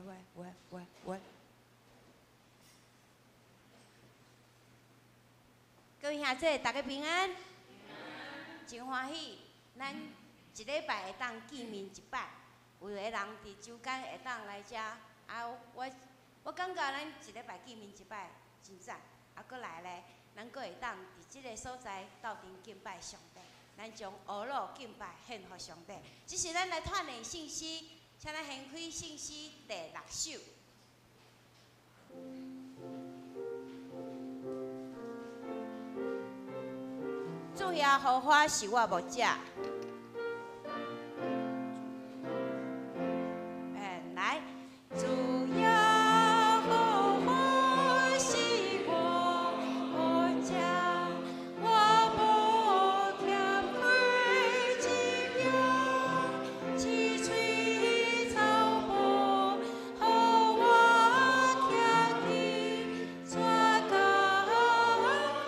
喂喂喂喂。各位兄弟，大家平安。真歡喜，咱一禮拜會當見面一擺，有的人佇周間會當來遮。啊，我感覺咱一禮拜見面一擺真讚。啊，閣來咧，咱閣會當佇這个所在鬥陣敬拜上帝。咱將呵咾敬拜獻予上帝。這是咱來鍛鍊信心，請咱掀開聖詩第六首。主耶和華是我牧者。來，主耶和華是我牧者，我無欠缺一樣，青翠草坡，予我徛起，帶到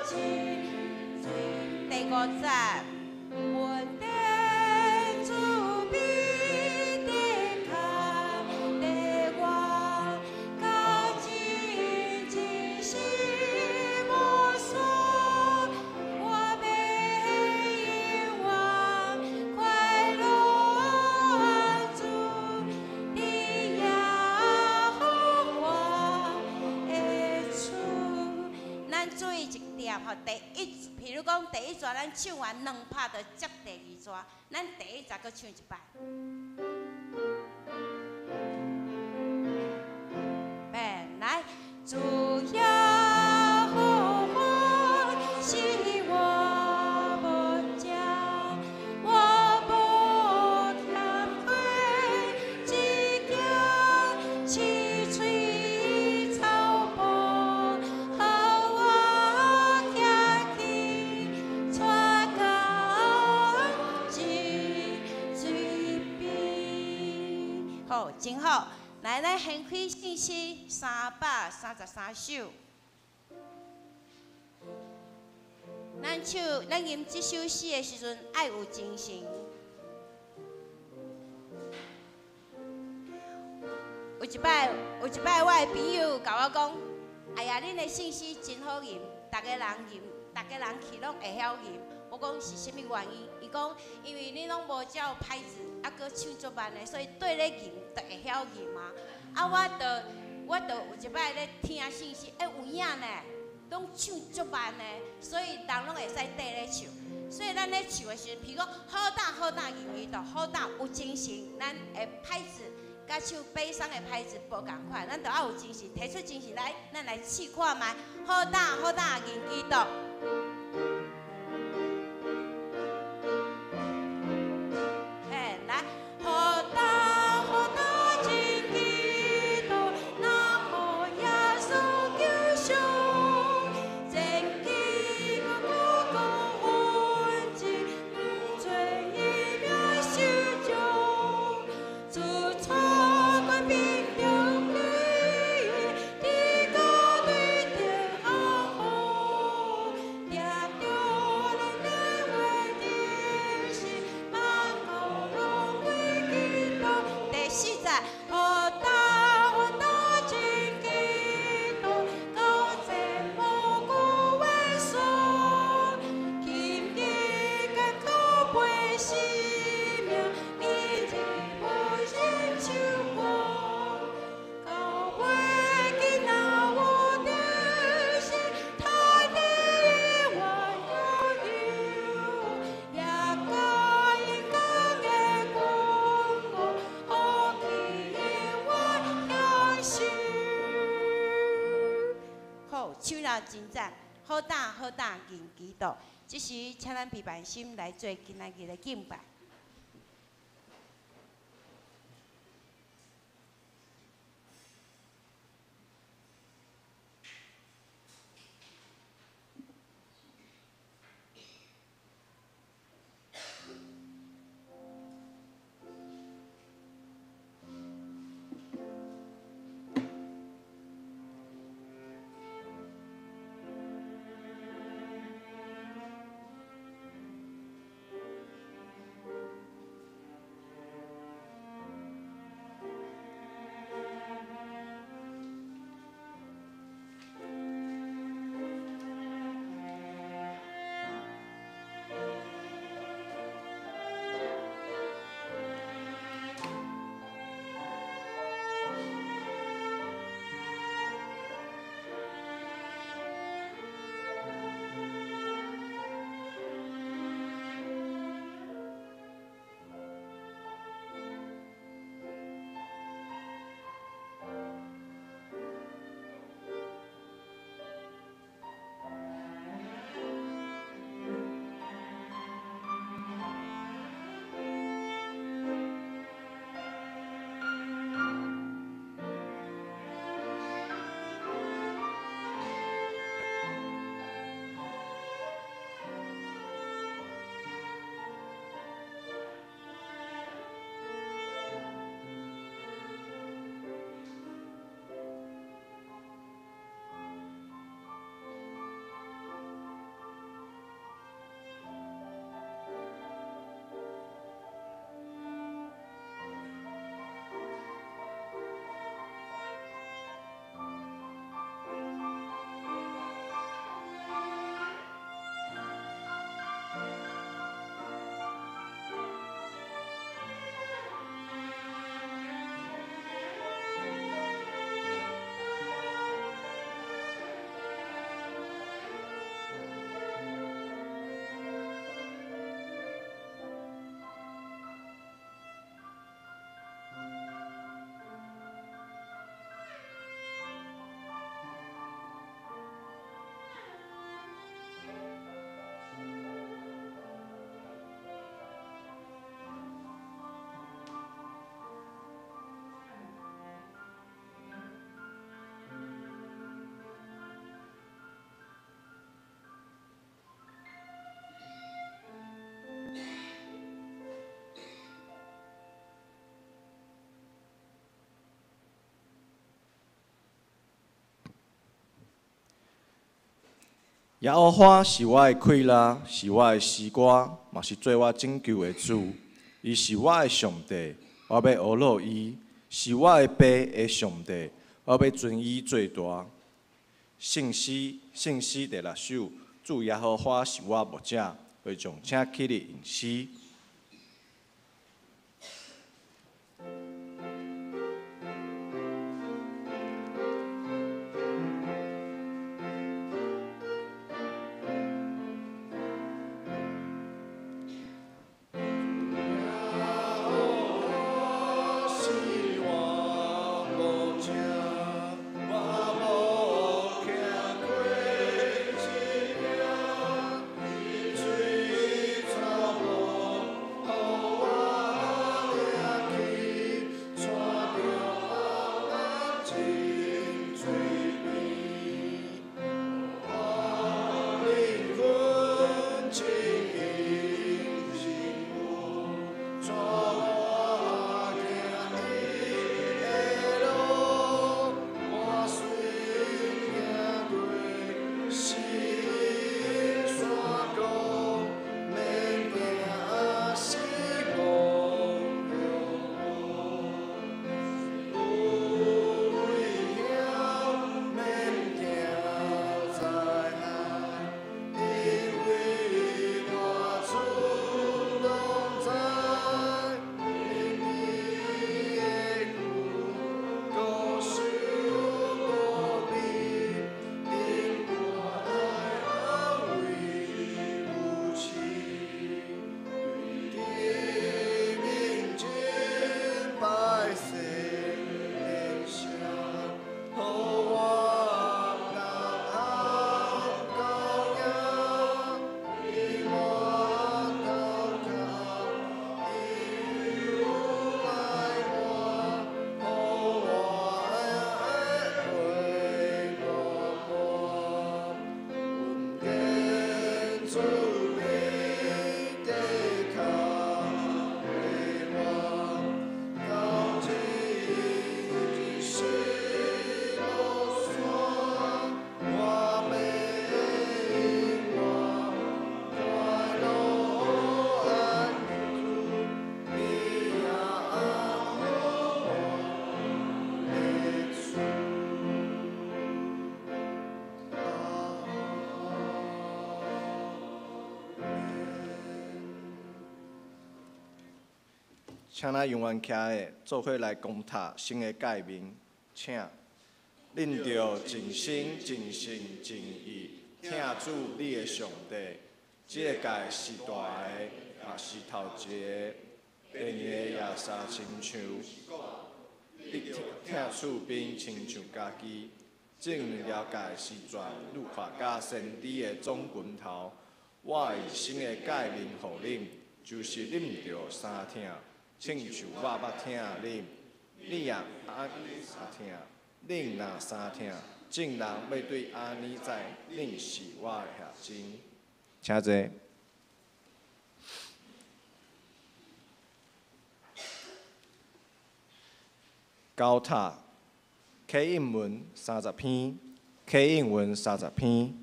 清水。第五節，阮的主必得看得我，到真真是無所，我欲永遠快樂安住佇耶和華的厝。咱注意一點吼，第一，譬如講第一逝咱唱完兩拍就接第二逝，咱第一逝閣唱一擺。來，主耶和華是我牧者，我無欠缺一件，青翠草坡，予我徛起，帶到清水邊。好，真好。來，咱掀開聖詩333首。咱唱，咱吟這首詩的時陣，愛有精神。有一擺，我的朋友共我講：“哎呀，恁的聖詩真好吟，逐个人吟，逐个人去攏會曉吟。”我講是啥物原因？伊講因為恁攏無照拍子，啊，閣唱足慢的，所以綴咧吟就會曉吟啊。啊，我就有一擺咧聽聖詩，欸，有影呢，攏唱足慢的，所以人攏會使綴咧唱。所以咱咧唱的時陣，譬如講好膽好膽吟伊就好膽有精神，咱的拍子佮唱悲傷的拍子無仝款，咱就愛有精神，提出精神來，咱來試看覓，好膽好膽認基督。嘿，來，好膽好膽認基督，若予耶穌救贖，前進閣閣奮進，毋做伊命受重，自錯權柄中去，至高對天阿父，掠著咱的話真實，萬國攏歸基督。第四節，好膽好膽認基督，到前無舊話說，勤勤艱苦陪生命，每日無忍手過，到尾囡仔有得勝，他的永遠有，也甲勇敢的軍武，福氣永遠享受。好，唱了真讚，好膽好膽認基督。這時，請咱平凡心來做今仔日的敬拜。耶和華是我的氣力，是我的詩歌，嘛是做我拯救的主。伊是我的上帝，我欲呵咾伊；是我的爸的上帝，我欲尊伊做大。聖詩，聖詩第六首，主耶和華是我牧者，會眾請起立吟詩。請咱永遠徛的做伙來攻塔新的誡命，請恁著盡心、盡性、盡意疼主你的上帝。這个誡是大的，也是頭一个。第二個也相親像，你疼厝邊親像家己。這兩條誡是全律法佮先知的總拳頭。我以新的誡命予恁，就是恁著相疼。親像我捌疼恁，恁也按呢相疼。恁若相疼，眾人欲對按呢知恁是我的學生。請坐。高塔啟應文30篇，啟應文30篇。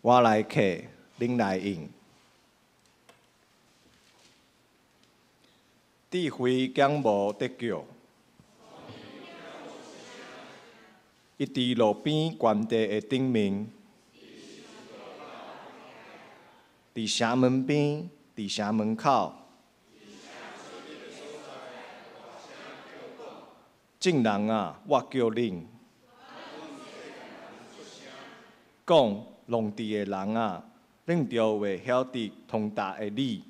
我來客，恁來應。智慧敢無得救？伊佇路邊懸地的頂面，佇城門邊，佇城門口。眾人啊，我叫恁講。農地的人啊，恁著會曉得通達的理。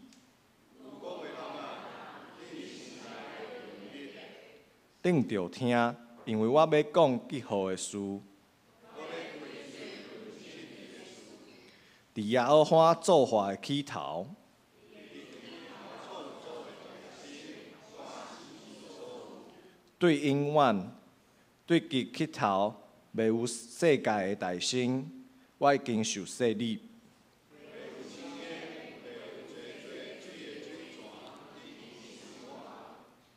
恁著聽，因為我欲講吉好的事。佇耶和華造化的起頭，對永遠，對其起頭，未有世界的誕生。我已經受洗禮。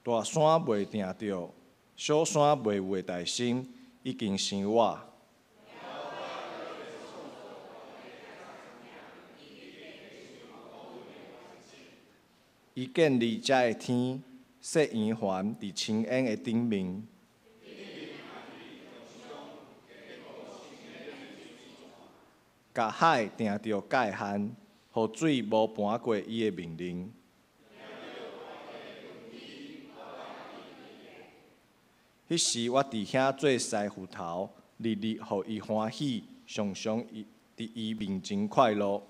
大山袂定著，小山袂有的大声，已經生我。伊建立遮的天，設圓環佇深淵的頂面。共海定著界限，予水無盤過伊的命令。彼時我佇遐做師傅頭，日日予伊歡喜，常常佇伊面前快樂。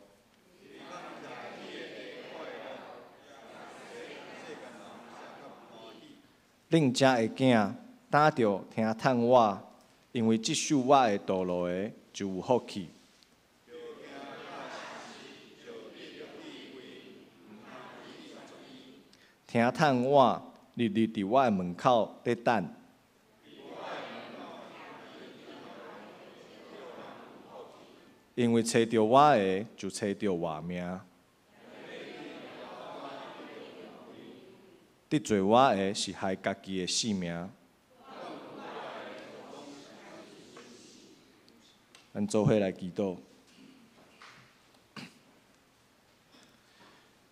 恁遮的囝，膽著聽趁我，因為執守我的道路的，就有福氣。聽趁我，日日佇我的門口咧等。因為揣著我的，就揣著活命。得罪我的是害家己的性命。咱做伙來祈禱。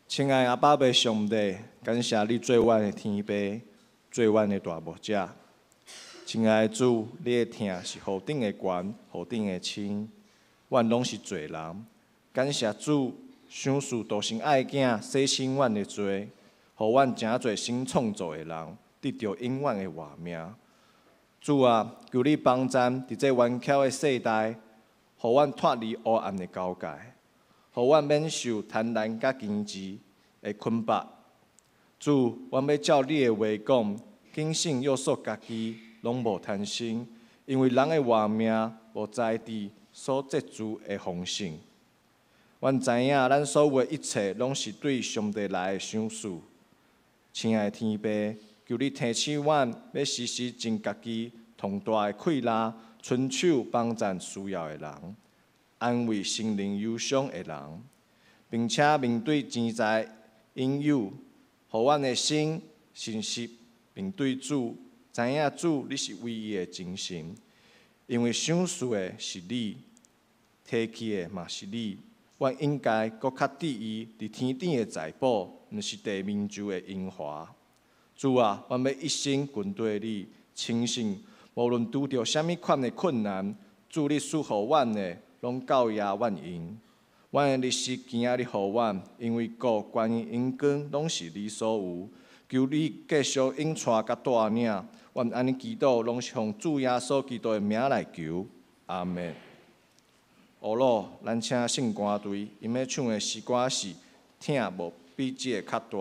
親愛阿爸父上帝，感謝你做阮的天父，做阮的大牧者。親愛的主，你的疼是何等的懸，何等的深，阮攏是罪人。感謝主，賞賜獨生愛囝，洗清阮的罪，予阮成做新創造的人，得著永遠的活命。主啊，求你幫贊佇這頑巧的世代，予阮脫離黑暗的交界，予阮免受貪婪佮金錢的捆綁。主，阮欲照你的話講，謹慎約束家己，攏無貪心，因為人的活命無在佇所積聚的豐盛。阮知影，咱所有的一切攏是對上帝來的賞賜。親愛的天父，求你提醒阮，欲時時盡家己上大的氣力，伸手幫贊需要的人，安慰心靈憂傷的人，並且面對錢財引誘，予阮的心誠實面對主，知影主你是唯一的真神，因為賞賜的是你，提去的嘛是你，阮應該閣較注意佇天頂的財寶，毋是地面上的榮華。主啊，阮欲一生跟隨你，深信無論拄著啥物款的困難，主你賜予阮的，攏夠額阮用。阮的日時今仔日予阮，因為國權榮光攏是你所有。求你繼續引帶佮帶領，阮按呢祈禱，攏是奉主耶穌基督的名來求，阿們。後老，咱請聖歌隊，𪜶欲唱的詩歌是《疼無比這个較大》。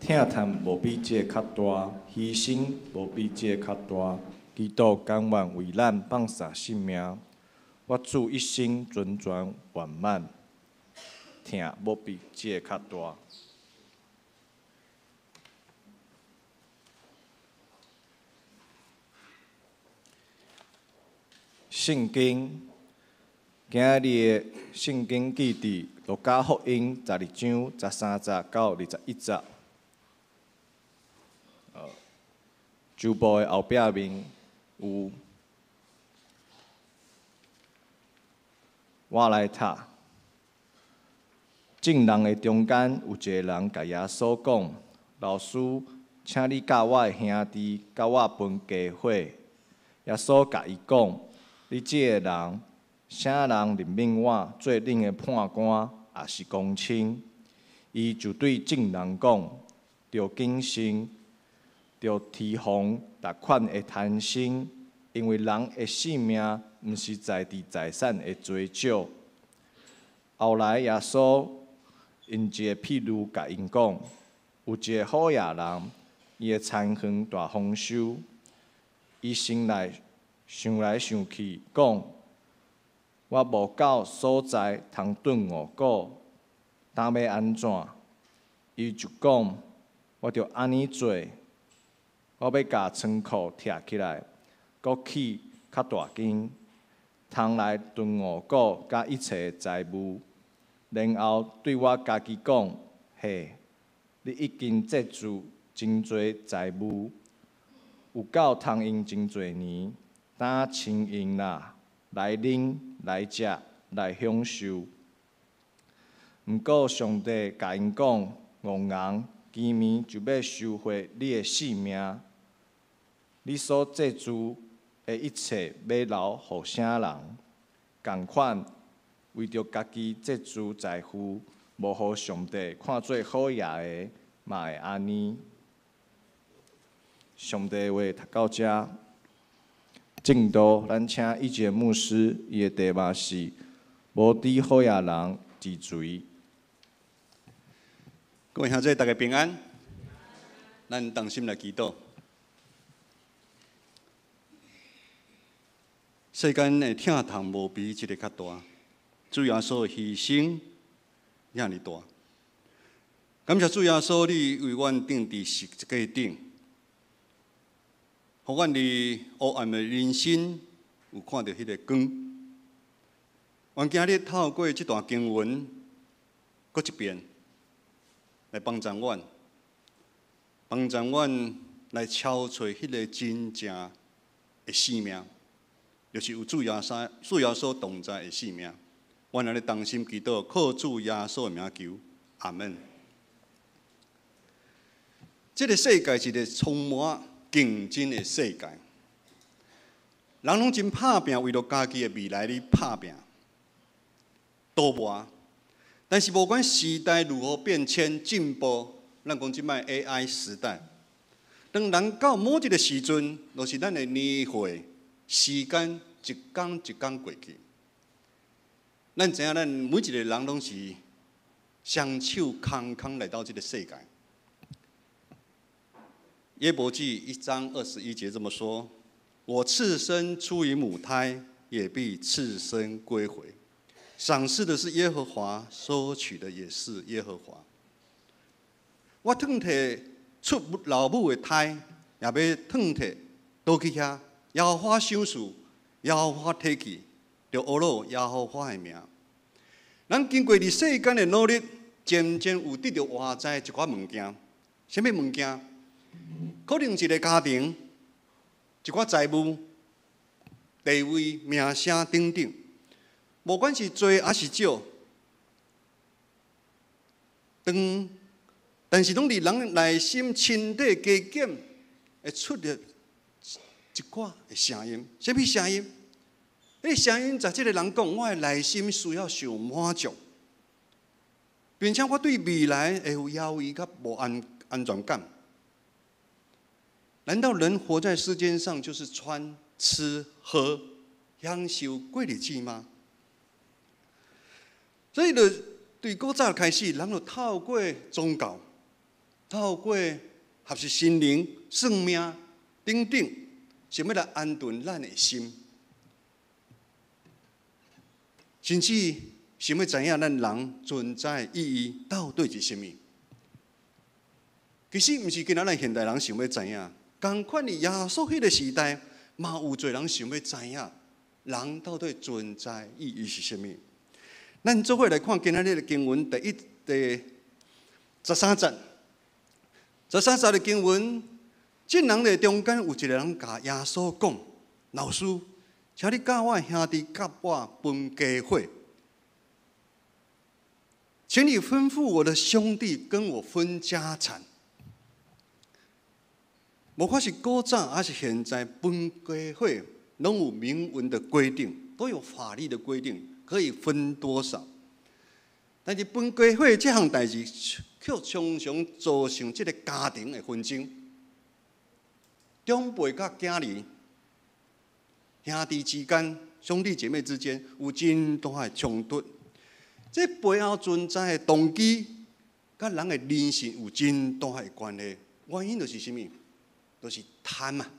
疼痛無比這個較大，犧牲無比這個較大。基督甘願為咱放捨性命，我主一生純全圓滿，疼無比這個較大。聖經今日的聖經記佇路加福音12章13節到21節。周報的後壁面有，我來讀。眾人的中間有一个人共耶穌講：老師，請你教我的兄弟佮我分家伙。耶穌共伊講：你這个人，啥人任命我做恁的判官，抑是公卿？伊就對眾人講：著謹慎，著提防逐款的貪心，因為人的性命毋是在佇財產的濟少。後來耶穌用一个譬喻共𪜶講：有一个好野人，伊的田園大豐收，伊心內想來想去，講：我無夠所在通囤五穀，當欲按怎？伊就講：我著按呢做，我欲共倉庫拆起來，閣起較大間，通來囤五穀佮一切財物。然後對我家己講：嘿，你已經積聚真濟財物，有夠通用真濟年，當輕閒啦，來啉、來食、來享受。毋過上帝共𪜶講：戇人，今暝就欲收回你的性命，你所積聚的一切欲留予啥人？仝款為著家己積聚財富，無予上帝看做好野的，嘛會按呢。上帝話讀到遮，正道，咱請一節牧師，伊的題目是無知好野人之罪。各位兄弟，大家平安。咱同心來祈禱。世間的疼痛無比這个較大，主耶穌的犧牲遐爾大。感謝主耶穌，你為阮釘佇十字架頂，予阮佇黑暗的人生有看著彼个光。願今日透過這段經文，閣一遍來幫助阮，幫助阮來超揣彼个真正的生命，就是有主耶穌、主耶穌同在的生命。阮按呢同心祈禱，靠主耶穌的名求，阿門。這个世界是一个充滿競爭的世界，人攏真拍拚，為著家己的未來咧拍拚、賭博。但是，無管時代如何變遷進步，咱講這擺 AI 時代，當人到某一个時陣，就是咱的年歲、時間一工一工過去。咱知影，咱每一个人攏是雙手空空來到這个世界。約伯記1章21節這麼說：我赤身出於母胎，也必赤身歸回。賞賜的是耶和華，收取的也是耶和華。我褪體出老母的胎，也欲褪體倒去遐。耶和華賞賜，耶和華提去，就阿羅耶和華的名。人經過佇世間的努力，漸漸有得著外在一寡物件。啥物物件？可能一个家庭、一寡財物、地位、名聲等等，無管是濟抑是少，當但是攏佇人內心身體加減會出著一寡的聲音。啥物聲音？彼个聲音在這个人講，我的內心需要受滿足，並且我對未來會有猶豫佮無安全感。難道人活在世間上就是穿、吃、喝、享受過日子嗎？所以，就對古早開始，人就透過宗教、透過學習神靈、算命等等，想欲來安頓咱的心，甚至想欲知影咱人存在的意義到底是啥物。其實毋是干焦咱現代人想欲知影，仝款佇耶穌彼个時代，嘛有濟人想欲知影人到底存在意義是啥物。咱做伙來看今仔日的經文第13節，13節的經文，眾人的中間有一個人共耶穌講：“老師，請你教我兄弟佮我分家伙。請你吩咐我的兄弟跟我分家產。”無管是古早還是現在，分家伙攏有明文的規定，都有法律的規定，可以分多少。但是分家伙這項代誌，卻常常造成這个家庭的紛爭。長輩佮囝兒、兄弟之間、兄弟姐妹之間有真大的衝突。這背後存在的動機，佮人的人性有真大的關係。原因就是啥物？就是貪啊！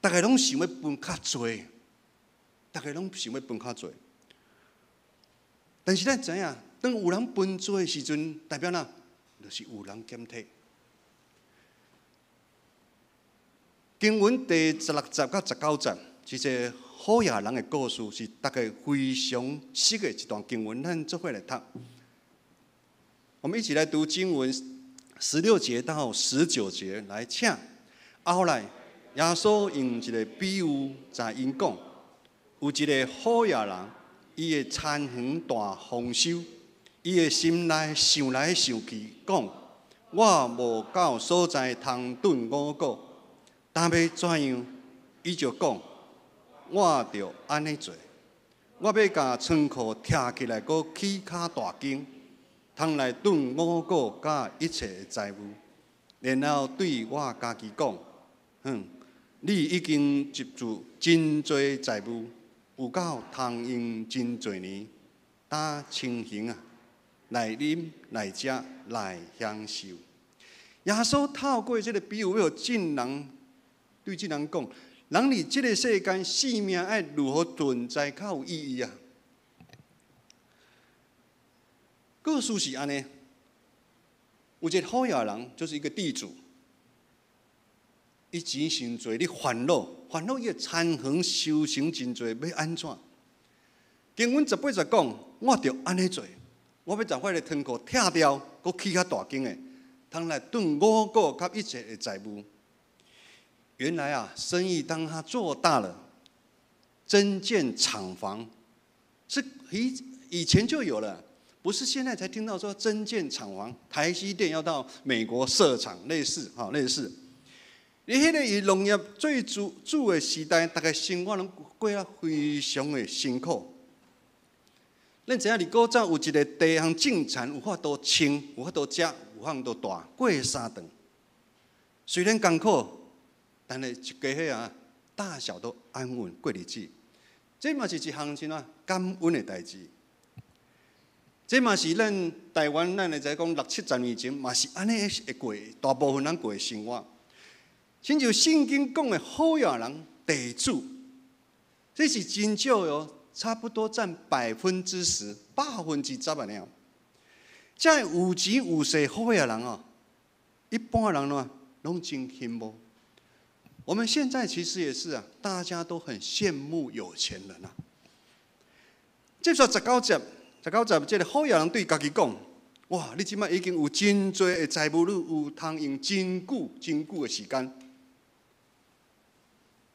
逐个攏想欲分較濟，逐个攏想欲分較濟。但是咱知影，當有人分濟的時陣，代表哪？就是有人減提。經文第16節佮19節，是一个好野人的故事，是大家非常熟的一段經文，咱做伙來讀。我們一起來讀經文16節到19節，來請。後來，耶穌用一个比喻在𪜶講，有一个好野人，伊的田園大豐收，伊的心內想來想去，講：我無夠所在通囤五穀，但欲怎樣？伊就講：我著按呢做，我欲共倉庫拆起來，閣起較大間，通來囤五穀佮一切的財物。然後對我家己講：哼，你已經積聚真濟財物，有夠通用真濟年，焦清閒啊，來啉來食來享受。耶穌透過這个比喻，欲予眾人對眾人講：人佇這个世間生命愛如何存在較有意義啊？故事是按呢，有一个好野人，就是一个地主，伊錢傷濟，咧煩惱，煩惱伊的田園收成真濟，欲按怎？經文18節講，我著按呢做，我欲將我的倉庫拆掉，閣起較大間的，通來囤五穀佮一切的財物。原來啊，生意當他做大了，增建廠房，是以前就有了，不是現在才聽到說增建廠房，台積電要到美國設廠，類似哈類似。佇彼个以農業最主主的時代，逐个生活攏過得非常的辛苦。咱知影佇古早有一个地方種田有法度穿，有法度食，有法度大，過三頓。雖然艱苦，但是一家伙啊，大小都安穩過日子。這嘛是一項啥物感恩的代誌。這嘛是咱台灣，咱會知講六七十年前嘛是按呢會過，大部分人過的生活。親像聖經講的好野人地主，這是真少喲，差不多佔10%，10%爾。這有錢有勢好野人哦，一般人呢攏真羨慕。我們現在其實也是啊，大家都很羨慕有錢人啊。這說19節，19節，這个好野人對家己講：哇，你這擺已經有真濟的財物，你有通用真久、真久的時間。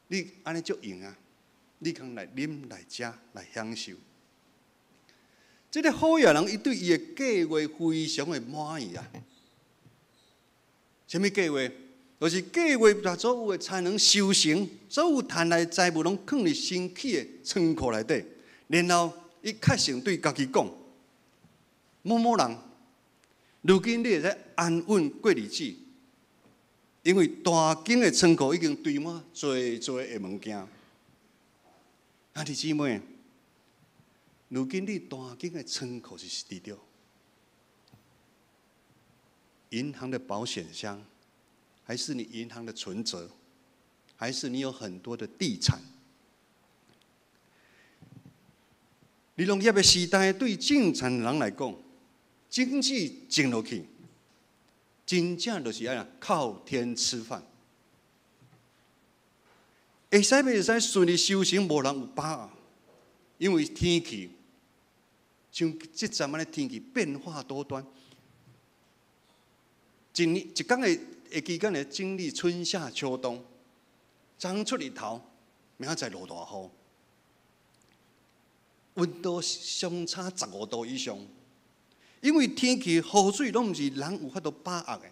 你按呢足閒啊！你通來啉、來食、來享受。這个好野人，伊對伊的計劃非常的滿意啊。啥物計劃？就是計劃把所有的田園收成，所有趁來的財物攏囥佇新起的倉庫內底，然後伊確信對家己講：某某人，如今你會使安穩過日子。因為大間的倉庫已經堆滿濟濟的物件。兄弟姊妹，如今你大間的倉庫是佇佗？银行的保險箱，還是你銀行的存摺，還是你有很多的地產？佇農業的時代，對種田人來講，經濟靜落去，真正就是按怎靠天吃飯。會使袂使順利收成，無人有把握，因為天氣，像這陣按呢天氣變化多端，一年一工的的期間會經歷春夏秋冬，早上出日頭，明仔載落大雨，溫度相差15度以上，因為天氣雨水攏毋是人有法度把握的。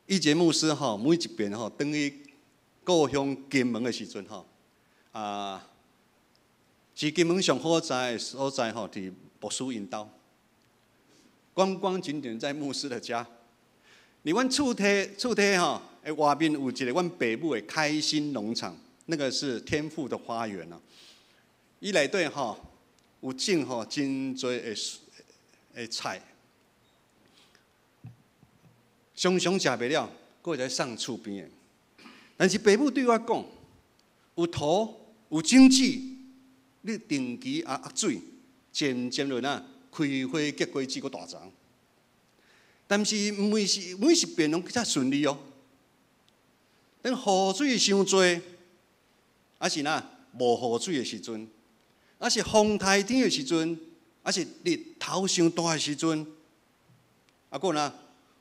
以前牧師吼，每一遍吼，轉去故鄉金門的時陣吼，啊，是金門上好在的所在吼，佇牧師𪜶兜。觀光景點在牧師的家。佇阮厝體吼，的外面有一個阮爸母的開心農場，那個是天父的花園啊。伊內底吼有種吼真濟的的菜，常常食袂了，閣會來送厝邊的。但是爸母對我講，有土有種子，你定期啊壓水，漸漸就哪開花結果子閣大叢。但是毋是每一遍攏遮順利哦。等雨水傷濟，抑是哪無雨水的時陣，抑是風颱天的時陣，抑是日頭傷大的時陣，啊，閣哪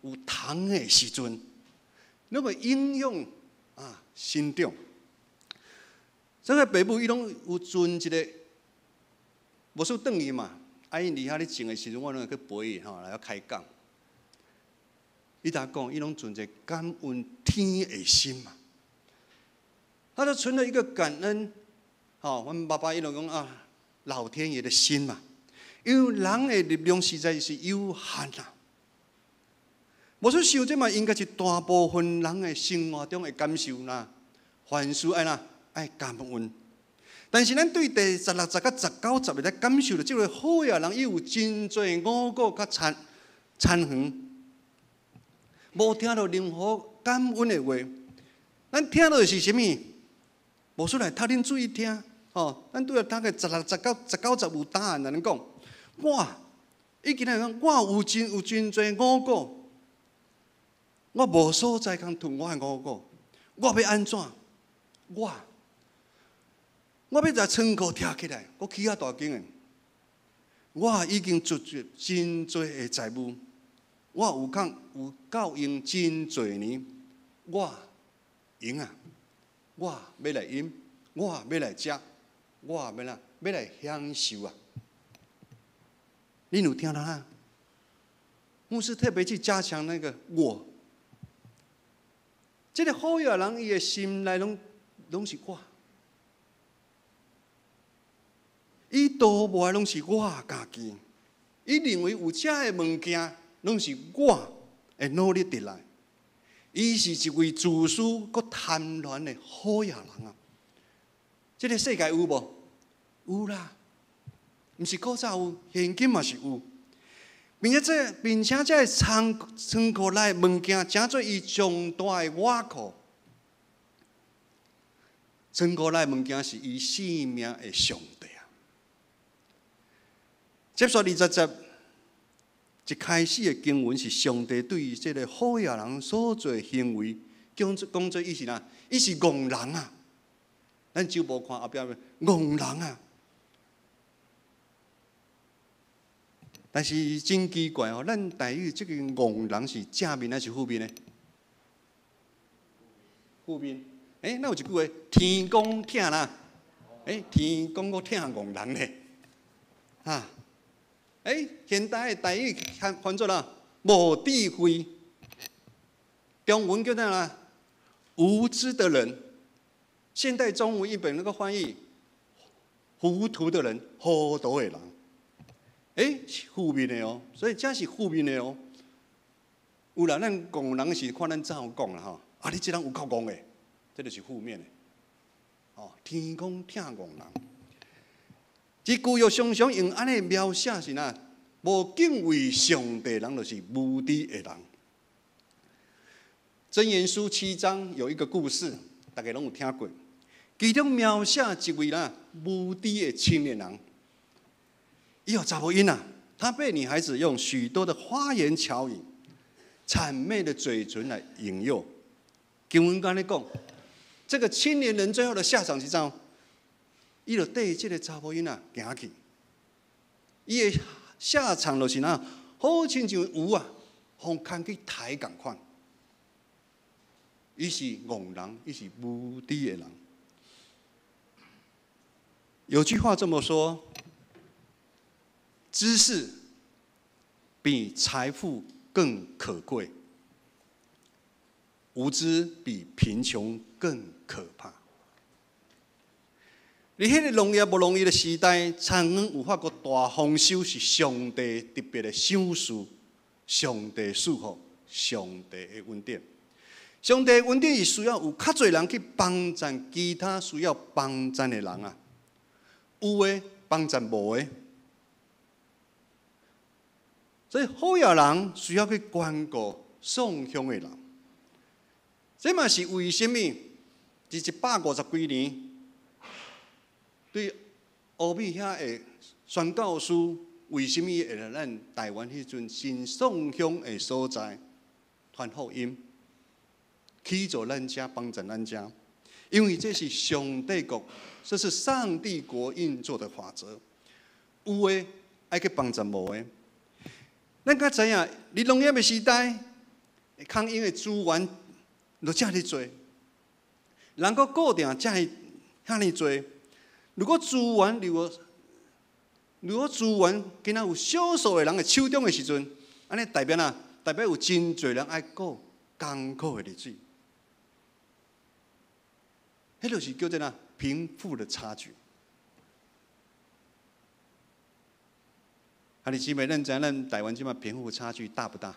有蟲的時陣，攏會影響啊生長。這個爸母伊攏有存一個，無輸轉去嘛。啊，𪜶佇遐咧種的時陣，我攏會去陪伊吼來開講。伊就講，伊攏存一個感恩天的心嘛。他就存了一個感恩，吼，阮爸爸伊攏講啊，老天爺的心嘛。因為人的力量實在是有限啊。無說想這嘛，應該是大部分人的生活中的感受啦。凡事愛哪愛感恩，但是咱對第16節佮19節會來感受著這個好野人，伊有真濟五穀佮田園，無聽著任何感恩的話。咱聽著的是啥物？無出來讀恁注意聽，吼！咱拄仔讀個十六節到十九節有答案，來講，我伊今日講，我有真濟五穀，我無所在通囤我的五穀，我欲按怎？我欲共倉庫拆起來，閣起較大間的。我已經積聚真濟的財物，我有空有夠用真濟年，我閒啊！我欲來飲，我欲來食，我欲哪欲來享受啊！恁有聽著啊？牧師特別去加強那個我，這個好野人伊的心內攏是我，伊多無的攏是我家己，伊認為有遮的物件攏是我的努力得來。伊是一位自私閣貪婪的好野人啊！這個世界有無？有啦，毋是古早有，現今嘛是有。並且這個倉庫內的物件，成做伊上大的倚靠。倉庫內的物件是伊性命的上帝啊！接續20節，一開始的經文是上帝對這個好野人所做的行為，講做講做伊是哪？伊是戇人啊！咱就無看後壁戇人啊！但是真奇怪哦，咱台語這個戇人是正面還是負面呢？負面。欸，那有一句話，天公疼啦，欸，天公閣疼戇人咧，哈。欸，現代的台語翻做啦，無智慧。中文叫做啦，無知的人。現代中文譯本那個翻譯，糊塗的人，糊塗的人。欸，是負面的哦，所以這是負面的哦。有啦，咱戇人是看咱怎講啦吼。啊，你這人有夠戇的，這就是負面的。哦，天公疼戇人。這舊約常常用按呢描寫是哪？無敬畏上帝人就是無知的人。箴言書7章有一個故事，大家攏有聽過。其中描寫一位啦無知的青年人，伊予查某囡仔，他被女孩子用許多的花言巧語、諂媚的嘴唇來引誘。經文按呢講，這個青年人最後的下場是怎？伊就綴這个查某囡仔行去，伊的下場就是哪，好親像牛啊，予牽去刣仝款。伊是戇人，伊是無知的人。有句話這麼說：知識比財富更可貴，無知比貧窮更可怕。佇彼个農業無容易的時代，田園有法閣大豐收，是上帝特別的賞賜，上帝賜福，上帝的恩典。上帝恩典是需要有較濟人去幫贊其他需要幫贊的人啊，有的幫贊無的，所以好額人需要去關顧喪鄉的人。這嘛是為啥物？佇150幾年，對歐美遐的宣教師，為啥物會來咱台灣彼陣新喪鄉的所在傳福音，去做咱遮幫助咱遮？因為這是上帝國，這是上帝國運作的法則。有的愛去幫助無的。咱較知影，佇農業的時代，空閒的資源就遮爾濟，人閣固定遮爾遐爾濟。如果資源敢若有少數的人的手中的時陣，按呢代表哪？代表有真濟人愛過艱苦的日子。彼就是叫做哪？貧富的差距。啊，你姊妹，咱知影咱台灣這擺貧富差距大不大？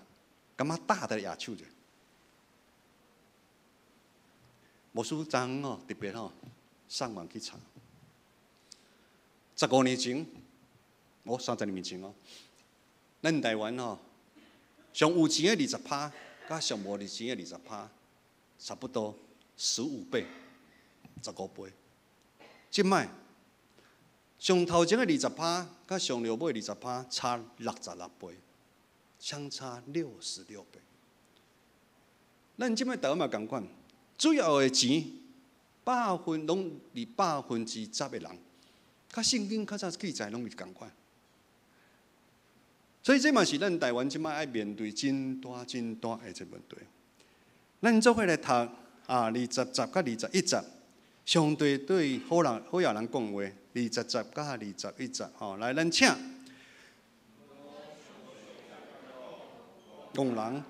感覺大的舉手者？牧師昨昏吼特別吼上網去查。15年前，哦，30年前哦，咱台灣吼上有錢的20%，佮上無錢的二十趴，差不多15倍，15倍。這擺上頭前的二十趴，佮上落尾20%差66倍，相差66倍。咱這擺台灣嘛仝款，主要的錢攏佇10%的人。佮聖經較早記載攏是仝款，所以這嘛是咱台灣這擺愛面對真大真大的一個問題。咱做伙來讀啊，20節佮21節，上帝對好人好額人講話，二十節佮21節，吼，來，咱請。戇人。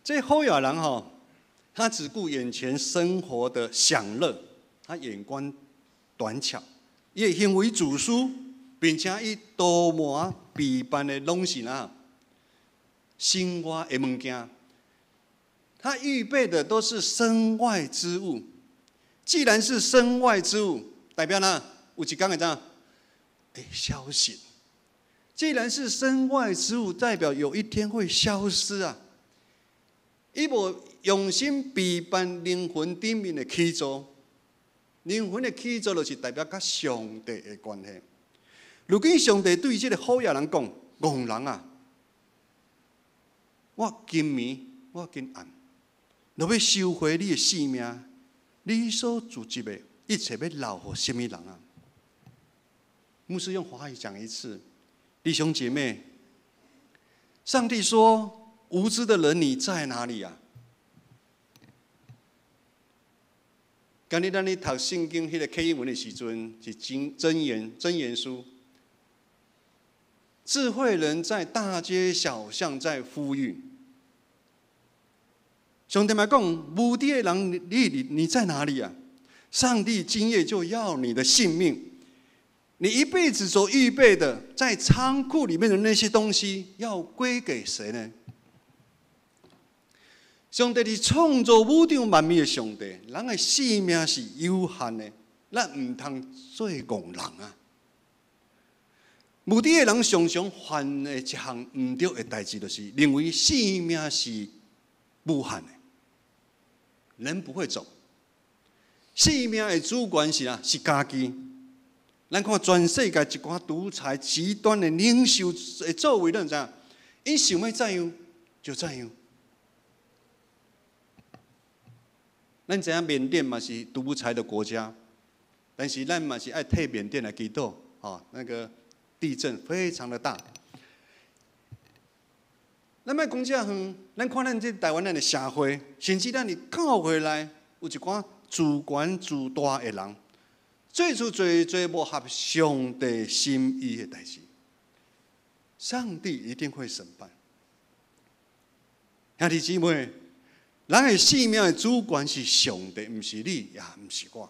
這好額人吼，他只顧眼前生活的享樂，他眼光短淺，伊的行為自私，並且伊圖謀備辦的攏是哪身外的物件，他預備的都是身外之物。既然是身外之物，代表呢有一天會怎？會消失。既然是身外之物，代表有一天會消失啊！伊無用心備辦靈魂頂面的起座，靈魂的起座就是代表佮上帝的關係。如今上帝對這个好額人講：戇人啊，我今暝，我今暗，若欲收回你的性命，你所貯積的一切欲留予啥物人啊？牧師用華語講一次，弟兄姐妹，上帝說：無知的人，你在哪裡啊？今日咱咧讀聖經彼个啟英文的時陣，是真箴言箴言書。智慧人在大街小巷在呼籲。上帝嘛講，無知的人，你你你在哪裡啊？上帝今夜就要你的性命，你一輩子所預備的，在倉庫裡面的那些東西，要歸給誰呢？上帝是創造宇宙萬物的上帝，人的性命是有限的，咱毋通做戇人啊！無知的人常常犯的一項毋對的代誌，就是認為性命是無限的，人不會走。性命的主權是啥？是家己。咱看全世界一寡獨裁極端的領袖的作為，咱知影？𪜶想欲怎樣就怎樣。咱知影緬甸嘛是獨裁的國家，但是咱嘛是愛替緬甸來祈禱，吼，那個地震非常的大。咱莫講遮遠，咱看咱這台灣咱的社會，甚至咱佇教會內有一寡自懸自大的人，做出濟濟無合上帝心意的代誌，上帝一定會審判。兄弟姊妹，人的性命的主權是上帝，毋是你，也毋是我。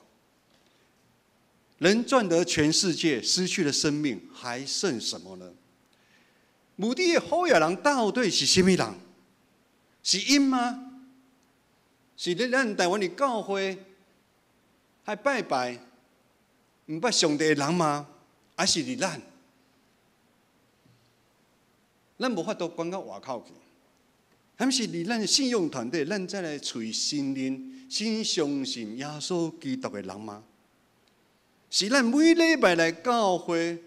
人賺得全世界，失去了生命，還剩什麼呢？無知的好野人到底是啥物人？是𪜶嗎？是咧咱台灣的教會還拜拜，毋捌上帝的人嗎？還是佇咱？咱無法度管到外口去。還是佇咱信用團體，咱再來揣承認、先相信耶穌基督的人嗎？是咱每禮拜來教會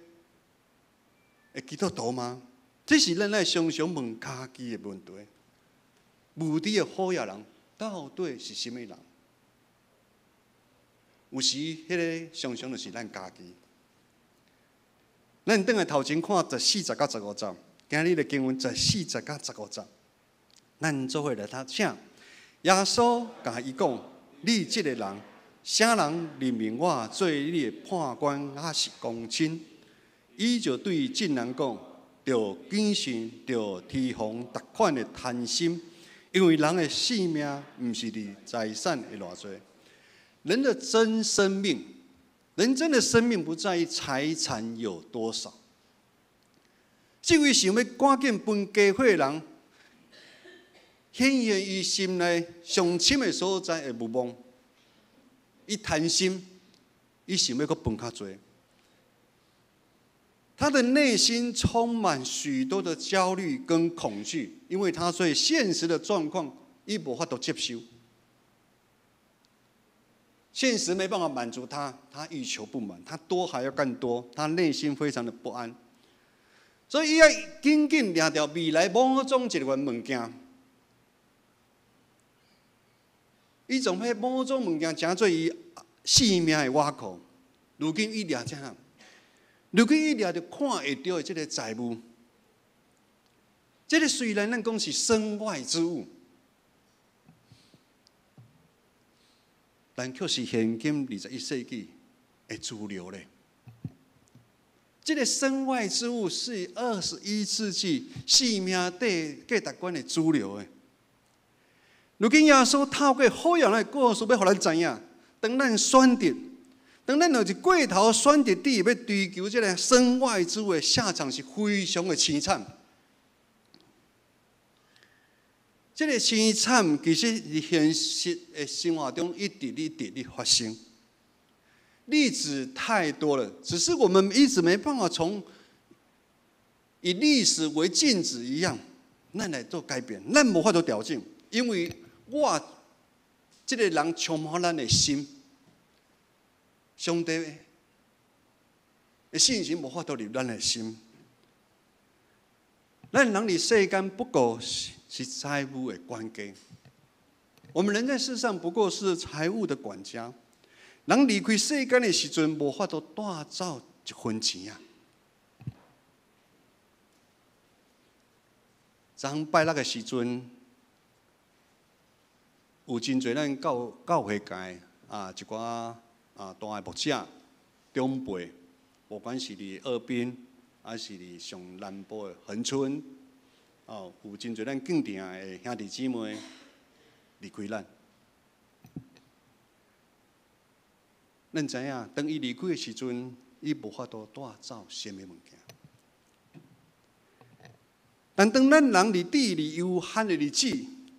的基督徒嗎？這是咱愛常常問家己的問題。無知的好野人到底是啥物人？有時，彼个常常就是咱家己。咱轉來頭前看十四節佮十五節，今日的經文十四節佮十五節，咱做伙來讀，請耶穌共伊講：你這个人，啥人任命我做你的判官抑是公親？伊就對眾人講：著謹慎，著提防逐款的貪心，因為人的性命毋是佇財產的偌濟。人的真生命，人真的生命不在於財產有多少。這位想欲趕緊分家伙的人，顯現伊心內上深的所在的欲望。伊貪心，伊想欲閣分較濟。他的內心充滿許多的焦慮跟恐懼，因為他對現實的狀況，伊無法度接受。現實沒辦法滿足他，他欲求不滿，他多還要更多，他內心非常的不安。所以，伊愛緊緊掠著未來某種一個物件，伊從彼某種物件成做伊性命的倚靠。如今伊掠啥？如今伊掠著看會著的這个財物，這个雖然咱講是身外之物，但卻是現今21世紀的主流咧。這个身外之物是21世紀生命價值觀的主流的。如今耶穌透過好野人的故事，欲予咱知影，當咱選擇，當咱若是過頭選擇，佇欲追求這个身外之物的下場是非常的淒慘。這个淒慘其實佇現實的生活中一直一直咧發生。例子太多了，只是我們一直沒辦法從以歷史為鏡子一樣，咱來做改變，咱無法度調整，因為我這个人充滿咱的心，上帝的信心無法度入咱的心。咱人佇世間不過是財物的管家，我們人在世上不過是財物的管家。人離開世間的時陣，無法度帶走一分錢啊！昨拜六的時陣，有真濟咱教教會界啊，一寡啊大的牧者長輩，不管是佇澳濱，還是佇上南部的恆春，哦，有真濟咱敬重的兄弟姊妹離開咱。咱知影，當伊離開的時陣，伊無法度帶走啥物物件。但當咱人佇地裡有限的日子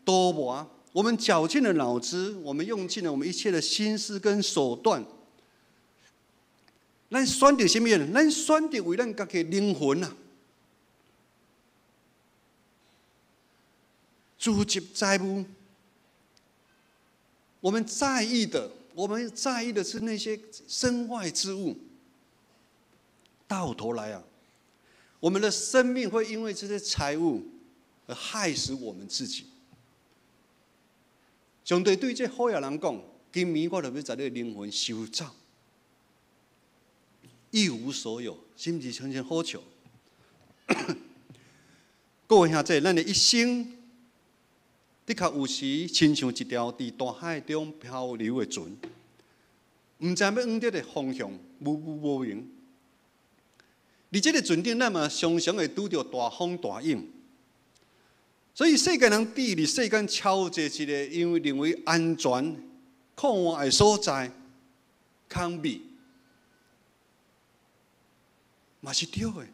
多無，我們絞盡了腦汁，我們用盡了我們一切的心思跟手段，咱選擇啥物？咱選擇為咱家己靈魂啊，聚集財物。我們在意的，我們在意的是那些身外之物。到頭來啊，我們的生命會因為這些財物而害死我們自己。上帝對這好野人講：今暝我就欲共你的靈魂收走，一無所有，是毋是親像好笑？各位兄弟，咱的一生的確有時親像一條佇大海中漂流的船，毋知欲往佗个方向，模糊無明。佇這个船頂，咱嘛常常會拄著大風大浪。所以世間人佇佇世間超濟一个，因為認為安全、靠岸的所在，康美，嘛是對的。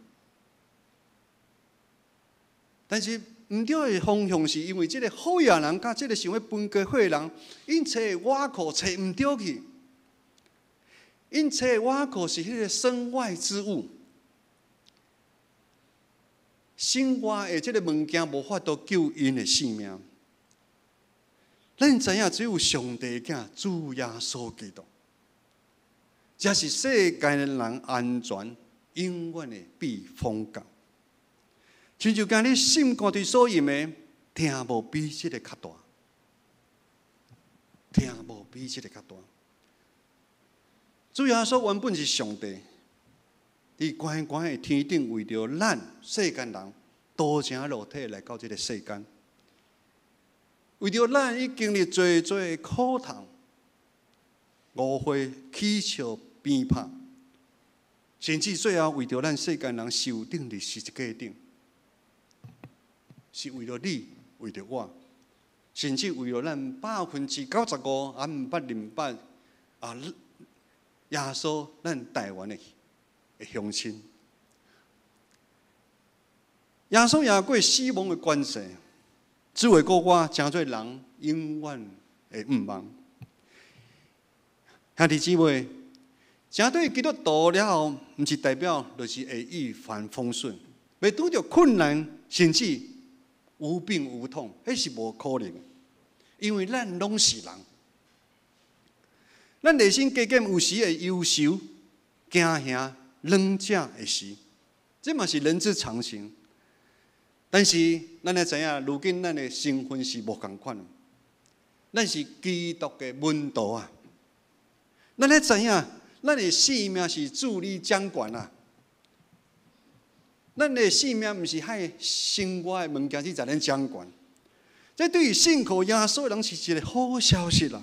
但是毋對的方向，是因為這个好野人佮這个想欲分家伙的人，𪜶揣的倚靠揣毋著去，𪜶揣的倚靠是彼个身外之物。身外的這个物件無法度救𪜶的性命。咱知影只有上帝的囝主耶穌基督，才是世間的人安全永遠的避風港。親像今日心肝佇所用的，疼無比這个較大，疼無比這个較大。主耶穌原本是上帝。佇懸懸的天頂，為著咱世間人，道成肉體來到這个世間，為著咱，伊經歷濟濟的苦痛、誤會、起笑、鞭拍，甚至最後為著咱世間人受釘佇十字架頂，是為著你，為著我，甚至為著咱95%啊毋捌認捌啊耶穌，咱台灣的鄉親，耶穌贏過死亡的權勢，只會閣我成做人永遠的盼望。兄弟姊妹，成做基督徒了後，毋是代表就是會一帆風順，袂拄著困難，甚至無病無痛，彼是無可能。因為咱攏是人，咱內心加減有時會憂愁、驚嚇。兩者的時，這嘛是人之常情。但是咱愛知影，如今咱的身份是無仝款，咱是基督的門徒啊！咱愛知影，咱的性命是主你掌權啊！咱的性命毋是彼身外的物件去共咱掌權。這對於信靠耶穌的人是一个好消息啦。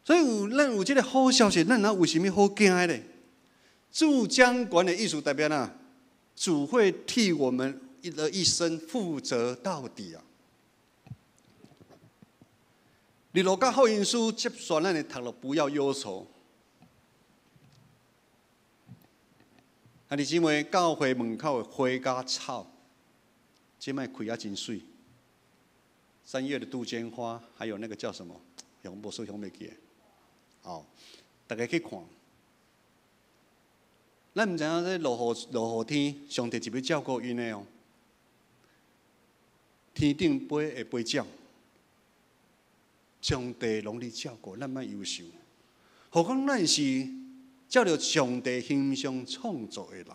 所以有咱有這个好消息，咱哪有啥物好驚的咧？主掌權的意思代表哪？主會替我們的一生負責到底啊！佇路加福音書接續咱的讀落，不要憂愁。兄弟姊妹，教會門口的花佮草，這擺開啊真媠。三月的杜鵑花，還有那個叫什麼？無說想袂記得。哦，大家去看。咱毋知影這落雨落雨天，上帝是欲照顧𪜶的哦。天頂飛會飛鳥，上帝攏咧照顧，咱莫憂愁。何況咱是照著上帝形象創造的人，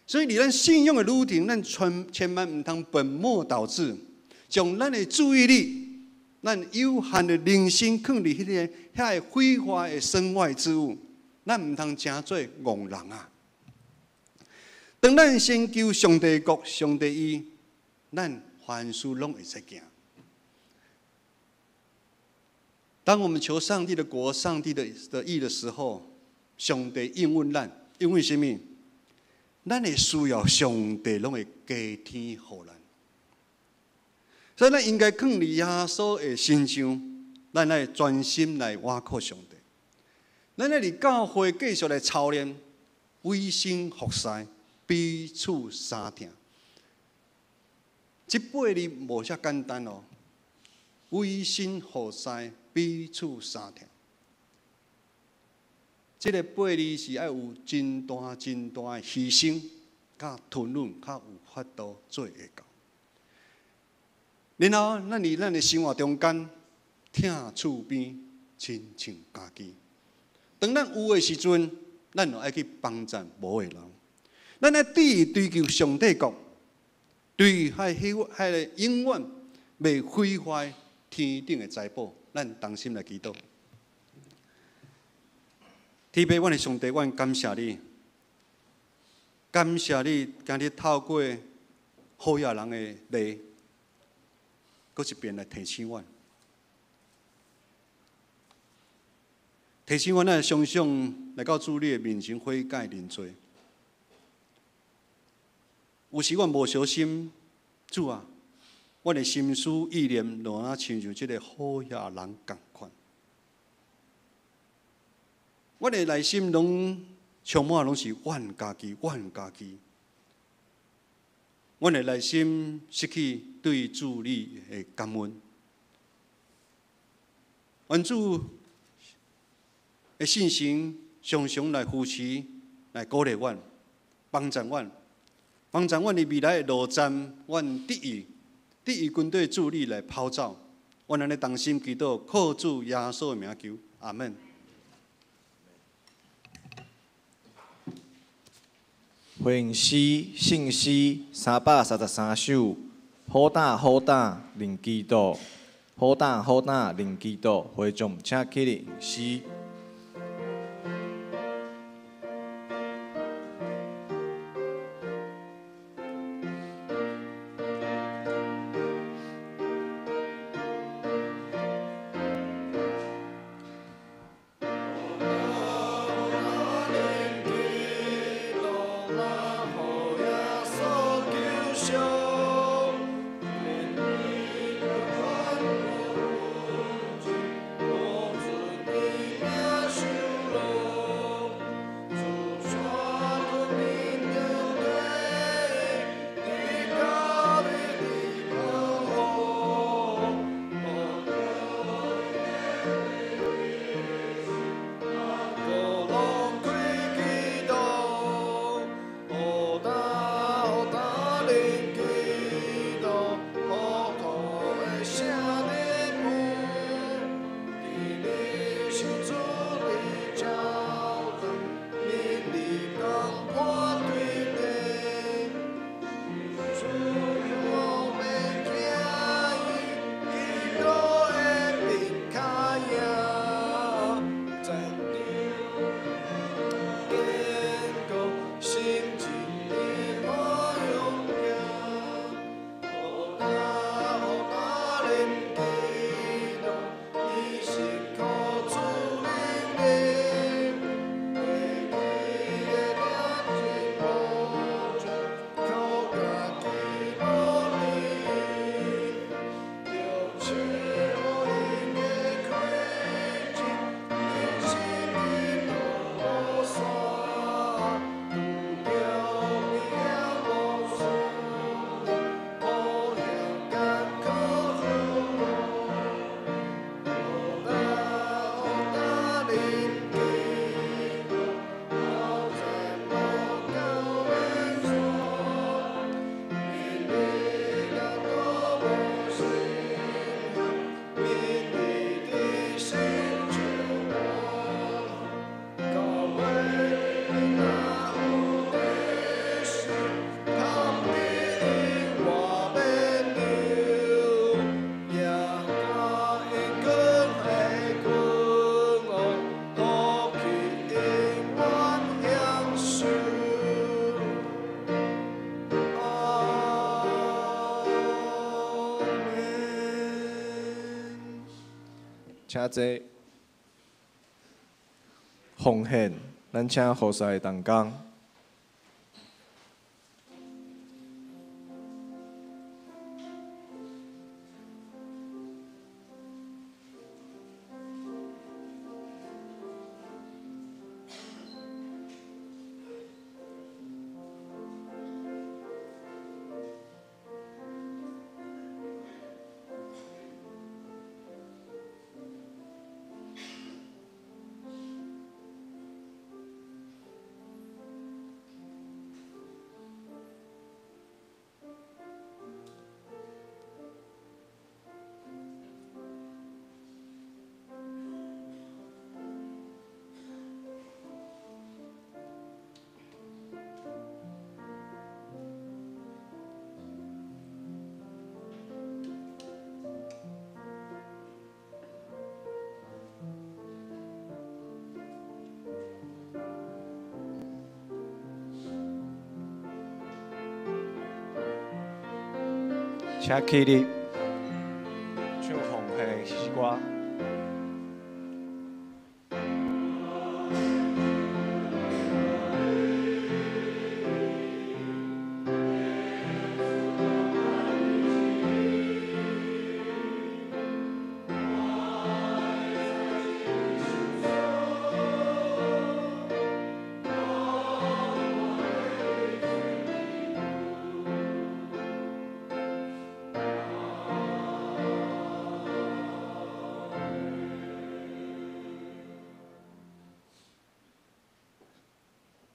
所以佇咱信仰的旅程，咱千萬毋通本末倒置，將咱的注意力、咱有限的人生，囥佇彼个遐个虛華的身外之物。咱毋通成做戇人啊！當咱先求上帝國、上帝義，咱凡事攏會使行。當我們求上帝的國、上帝的義的時候，上帝應允咱，應允啥物？咱的需要，上帝攏會加添予咱。所以，咱應該囥佇耶穌的身上，咱愛專心來倚靠上帝。咱咧佇教會繼續來操練，委身服侍，彼此相疼。這八字無遮簡單哦，委身服侍，彼此相疼。這个八字是愛有真大真大的犧牲，佮吞忍，較有法度做會到。然後，咱佇咱的生活中間，疼厝邊親像家己。當咱有的時陣，咱就愛去幫贊無的人。咱愛致意追求上帝國，對彼個永遠袂毀壞天頂的財寶，咱同心來祈禱。天父，阮的上帝，阮感謝你，感謝你今日透過好野人的例，閣一遍來提醒阮，提醒阮咱常常來到主你的面前悔改認罪。有時阮無小心，主啊，阮的心思意念，就若親像這个好野人仝款。阮的內心攏充滿攏是阮家己，阮家己。阮的內心失去對主你的感恩。願主的聖神常常來扶持、來鼓勵阮、幫助阮、幫助阮佇未來的路站，阮得以得以跟綴主你來跑走。阮按呢同心祈禱，靠主耶穌的名求，阿門。回應詩聖詩333首，好膽好膽認基督，好膽好膽認基督，會眾請起立吟詩。請坐。奉獻，咱請服侍同工。請起立，唱奉獻詩歌。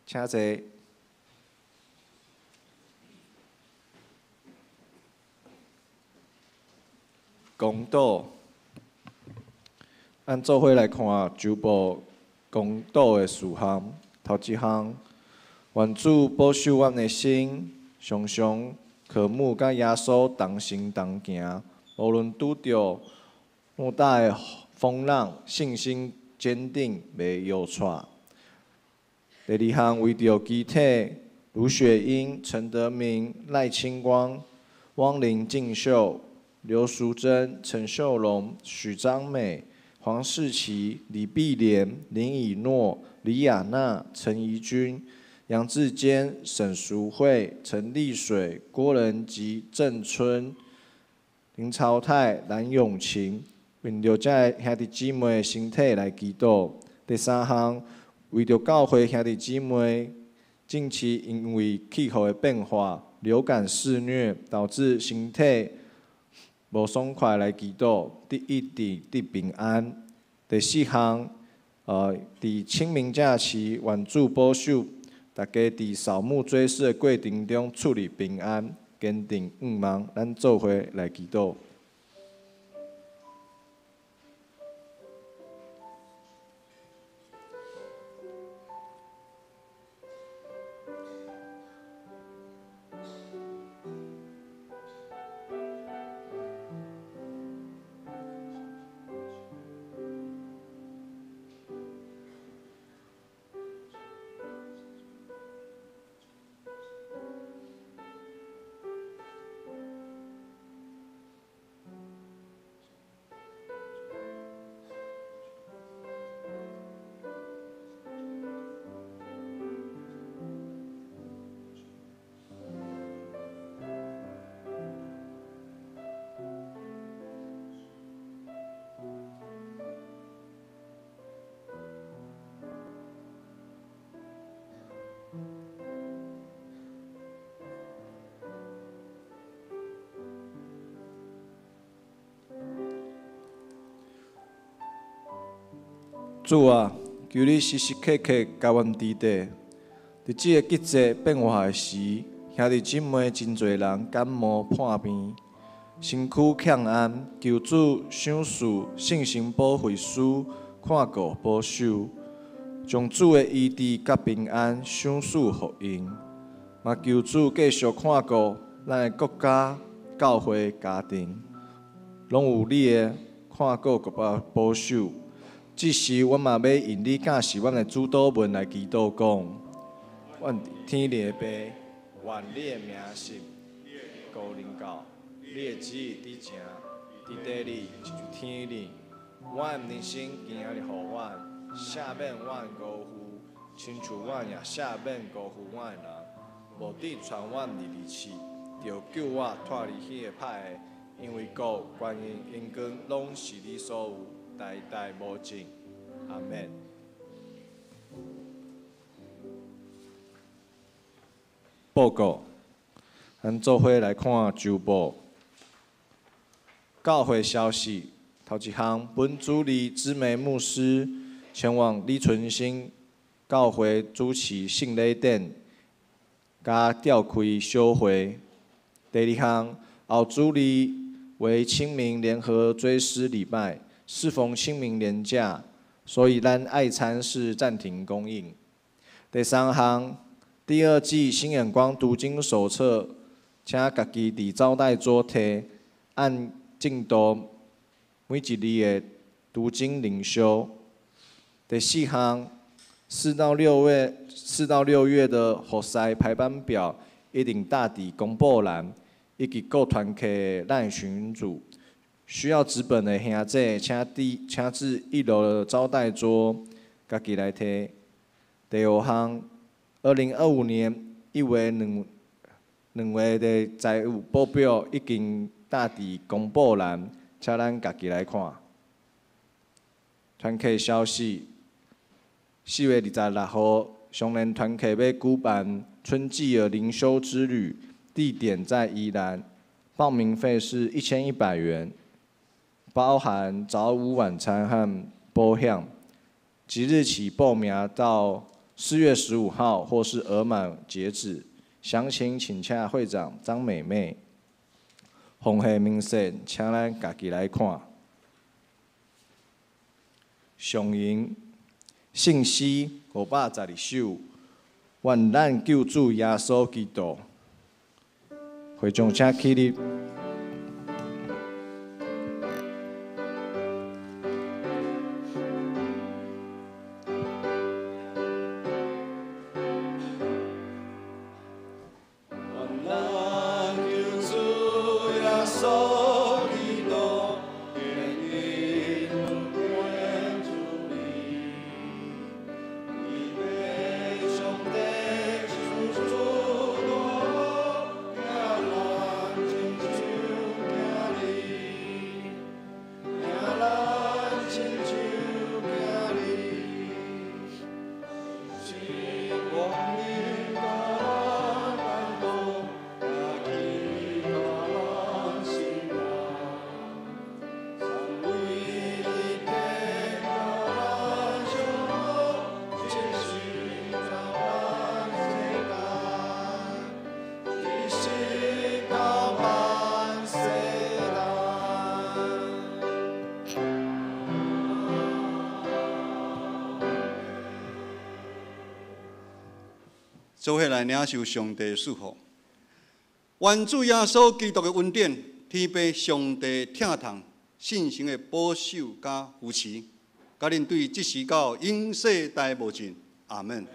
請坐。公道，咱做伙來看周報公道的事項。頭一項，願主保守阮的心，常常渴慕佮耶穌同心同行，無論拄著偌大的風浪，信心堅定，袂搖掣。第二項，為著肢體盧雪英、陳德明、賴清光、汪林靜秀、劉淑珍、陳秀蓉、許章美、黃世奇、李碧蓮、林以諾、李亞娜、陳怡君、楊志堅、沈淑惠、陳麗水、郭仁吉、鄭春、林朝泰、藍永晴，為著這个兄弟姊妹的身體來祈禱。第三項，為著教會兄弟姊妹近期因為氣候的變化、流感肆虐，導致身體無爽快來祈禱，得醫治得平安。第四項，佇清明假期，願主保守大家佇掃墓追思的過程中出入平安，堅定向望，咱做伙來祈禱。主啊，求你時時刻刻共阮佇底。佇這个季節變化的時，兄弟姊妹真濟人感冒破病，身軀欠安，求主賞賜信心保惠師看顧保守，將主的醫治佮平安賞賜予𪜶。嘛求主繼續看顧咱的國家、教會、家庭，攏有你的看顧佮保守。這時，阮嘛欲用你教示阮的主禱文來祈禱講：阮天裡的父，願你的名聖降臨到，你的旨意佇成，佇地裡親像天裡。阮人生今仔日予阮，赦免阮辜負，親像阮也赦免辜負阮的人。無得帶阮入去試，著救我脫離彼个歹的，因為國、權勢、榮光，攏是你所有。代代無盡，阿們。報告，咱做伙來看周報。教會消息，頭一項，本主理姊妹牧師前往李存興教會主持聖禮典，佮召開小會。第二項，後主理為清明聯合追思禮拜。適逢清明連假，所以咱愛餐是暫停供應。第三項，第二季新眼光讀經手冊，請家己佇招待桌提，按進度每一日的讀經靈修。第四項，4到6月的服侍排班表一定貼佇公布欄，以及各团契 LINE 群组。需要纸本的兄弟，请至一楼的招待桌，家己来提。第二项，2025年一月两月的财务报表已经貼佇公布栏，请咱家己来看。团契消息：4月26號，松仁团契欲举办春季的灵修之旅，地点在宜兰，报名费是1100元，包含早午晚餐和保险。即日起报名到4月15號或是额满截止。详情请洽会长张美妹。奉献明细，请咱家己来看。上引圣诗512首，愿咱救主耶稣基督。会众请起立。做伙来领受上帝的祝福。愿主耶稣基督的恩典、天父上帝疼痛、圣神的保守佮扶持，佮恁对这时到永世代无尽。阿门。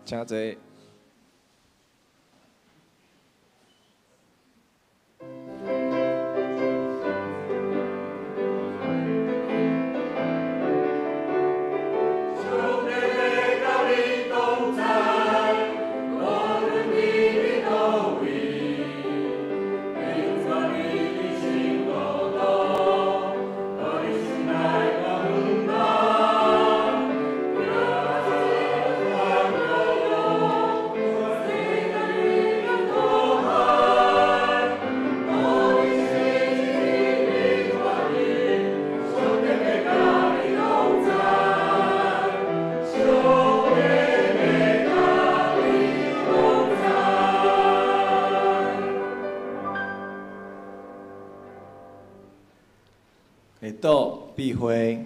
请坐。祷闭会。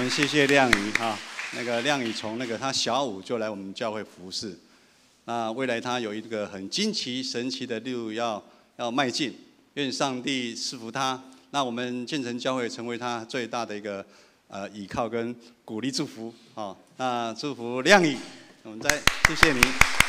們謝謝亮宇哈，那個亮宇從那個他小五就來我們教會服侍，那未來他有一個很驚奇神奇的路要邁進，願上帝賜福他。那我們建成教會成為他最大的一個倚靠跟鼓勵祝福，好，那祝福亮宇，我們再謝謝你。